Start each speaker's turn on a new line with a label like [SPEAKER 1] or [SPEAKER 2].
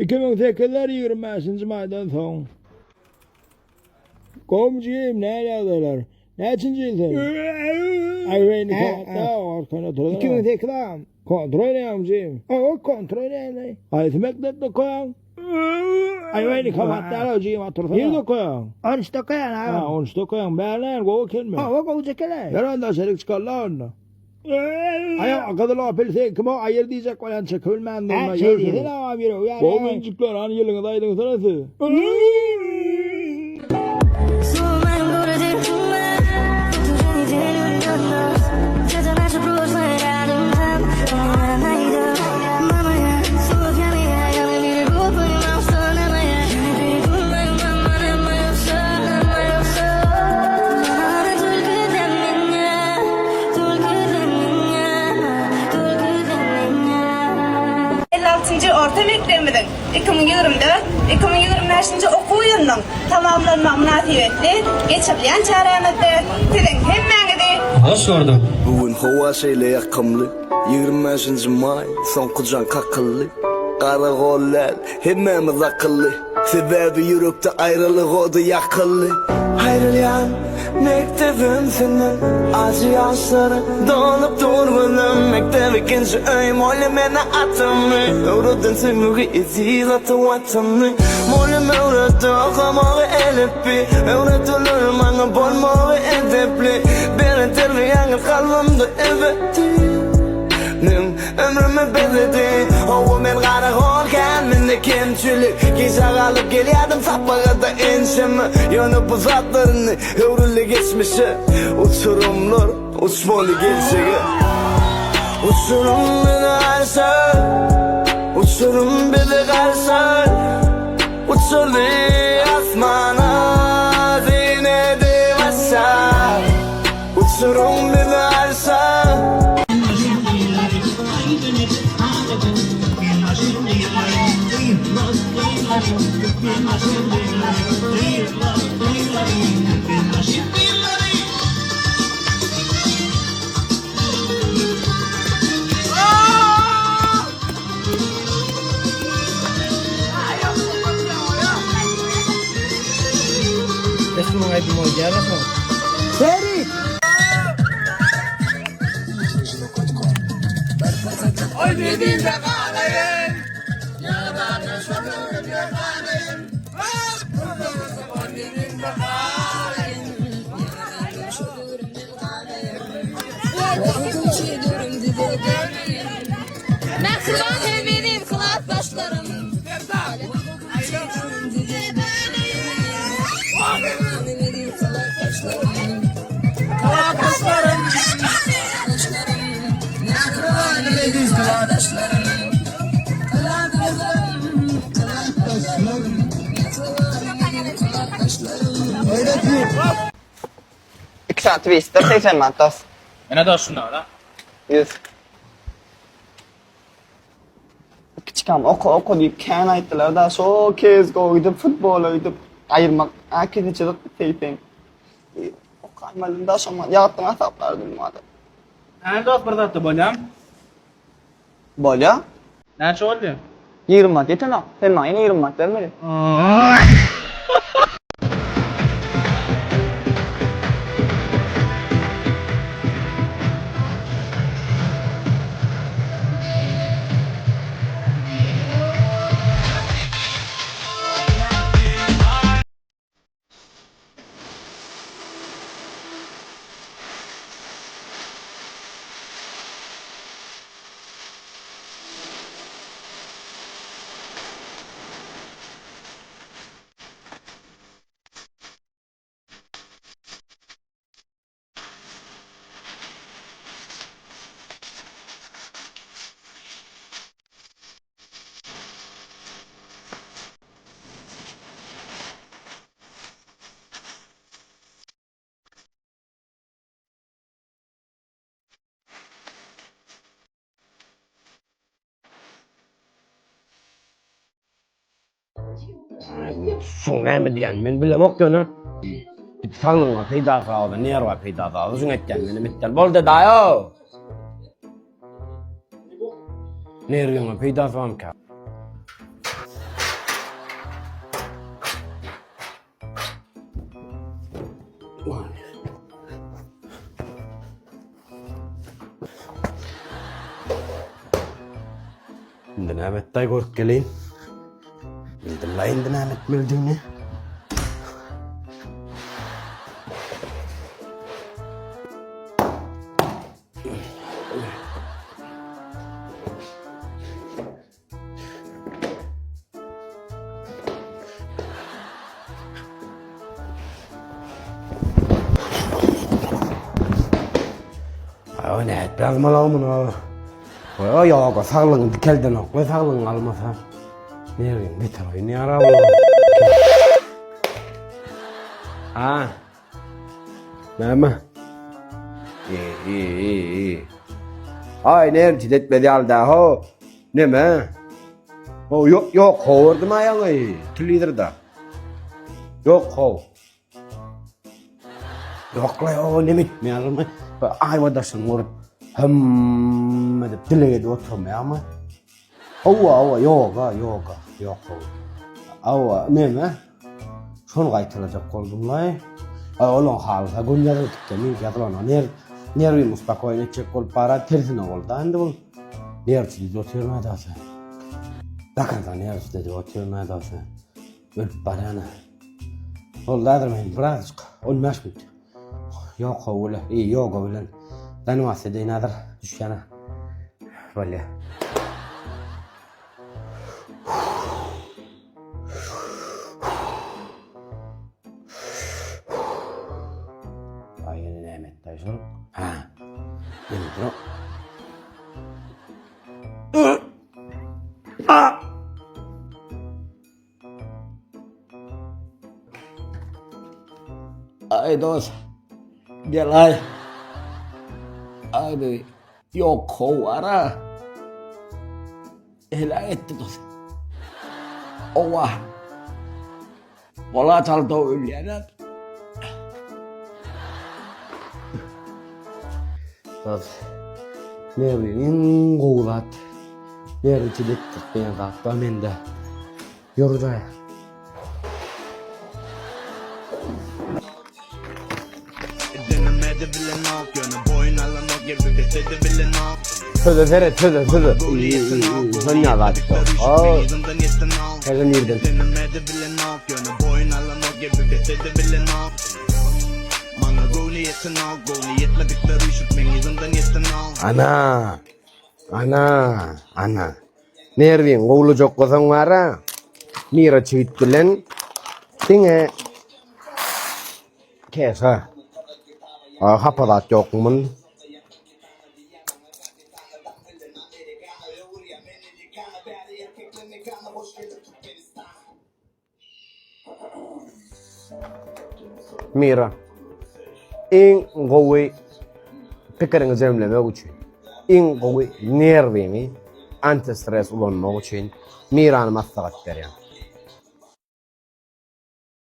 [SPEAKER 1] 2008-ler 25-nji maýdan soň. Gowmy jigim, nähili ýagdaýlar? Näçinji ýyl sen? Aý weýni kowatda, arkaýyn oturasana.
[SPEAKER 2] 2008 agam.
[SPEAKER 1] Kontra oýnaýaňmy jigim?
[SPEAKER 2] Hawa, kontra oýnaýan.
[SPEAKER 1] Haýsy mekdepde okaýaň? Aý weýni kowatda, jigim otursana. Nirde okaýaň?
[SPEAKER 2] 13-de okaýan agam.
[SPEAKER 1] Ha, 13-de okaýaň. Bäri nähili, gowy ekenmi?
[SPEAKER 2] Hawa, gowja eken-aý.
[SPEAKER 1] Ýör onda, şerik çykarla onda. Aý, gyzyl Opel seňkimi aýyr diýjek bolýan çekibilmän durma.
[SPEAKER 2] Hä, şeý diýsene agam ýüregi ýarýar.
[SPEAKER 1] Gowy injikler, hany ýylyňyzy aýdyňsana siz.
[SPEAKER 3] 56-njy orta mekdebimiziň 2024, 2025-nji okuw ýylynyň tamamlanmagy mynasybetli geçirilýän çärämizde siziň hemmäňizi
[SPEAKER 4] Hoş gördük.
[SPEAKER 5] Bu gün howa şeýle ýakymly, Ýigrimi bäşinji maý, soňky jaň kakyldy. Garagol däl, hemmämiz akylly. Sebäbi ýürekde aýralyk ody ýakyldy. Aýrylýan mekdebim senden Ajy ýaşlara dolup dur gözüm Mekdep ikinji öýüm bolýa meni atamy Öwreden söýmegi eziz ata Watanyny Mugallym öwretdi okamagy elipbi Öwretdiler maňa bolmagy edepli Beren terbiýäňiz kalbymda ebedi Meň Ömrümi bezedi Hawa men garagol kän mende kemçilik Gijä galyp gelýärdim sapagada ençeme Ýöne bu zatlar indi öwrüldi geçmişe Uçurymlar uçmaly geljege Uçurym bizi arşa Uçurym bizi garşa Uçurdy asmana Ziynedi başa Uçurum bizi arşa.
[SPEAKER 2] Serik!
[SPEAKER 6] Mähriban hem eziz klasdaşlarym!
[SPEAKER 7] Iki sany twister 80 manat dos.
[SPEAKER 4] Ene dos şunda ola.
[SPEAKER 7] 100. Kiçikam oka oka diýip kän aýtdylar da şo CSGO gidip futbola gidip aýyrmak a kiziçilik seýseň. Okaýmalym da şoňa ýatdan hasaplardym madem.
[SPEAKER 4] Hä dos bir zatda bolýam.
[SPEAKER 7] Bolýa.
[SPEAKER 4] Näçe boldy?
[SPEAKER 7] 20 manat ýetenok. Sen maňa ýene 20 manat bermeli.
[SPEAKER 8] Şuň näme diýen men bilemok ýöne. Saglygyňa peýdasy bar, nerwa peýdasy bar. Şuň etýän menem etýän. Boldy daýo. Nerwiňe peýdasy barmyka? Indi näme etdaý görüp geleýin. Bildim la indi näme etmelidigini. Ay ne etmez mi lan bunu? Oy yoga saglygyňy dikeldenok we saglygyňy almasa. Nerwiň beter oýnaýar ha bu. Ha. Näme? İyi, iyi, iyi, iyi. Ay nerw etmedi ýaly ho. Neme? Ho yok yok howurdym aýaňy telewizorda. Yok how. Ýoklaý o neme etmeýärmi? Aýwa daşyny görüp hım edip dileg edip oturmaýarmy? Hawa, hawa, ýoga, ýoga, ýok hawa. Hawa, neme? Şony gaýtalajak boldum-laý. Aý, olaň halysa gün ýazyldypdyr, meňki ýazylana ner, nerwimi uspokoýen etjek bolup bara tersine boldy-da indi bul. Nerwçi diýip otyryn adasy. Do konca nerwçi diýip otyryn adasy. Ölüp barýan-a. Boldy häzir men birazajyk, 15 minut. Ýok, hawa, ýoga bilen zanimatsiýa edeýin häzir, düşýän-ä. Bolýa. Aý, ýene näme etdi şol? Ha. Ýene dur.
[SPEAKER 1] Ay dos. Gel ay. Ay be. Yok kovara. Helak etdi dos. Owa. Bolat aldy ölýän.
[SPEAKER 8] Dos. Nerwiň iň gowy zat. Nerwi çidetdirip diýen zat bar mende. Ýör jaýa. Söze seret söze söze. Sen ne zat? Her nirden? Ana. Ana, ana. Nerwiň gowlujak bolsaň bara, Mira çigit bilen diňe kesa. A hapa zat ýok mun. Mira. Iň gowy pikiriňi jemlemek üçin, iň gowy nerwiňi antistres ulanmak üçin Mirany maslahat berýän.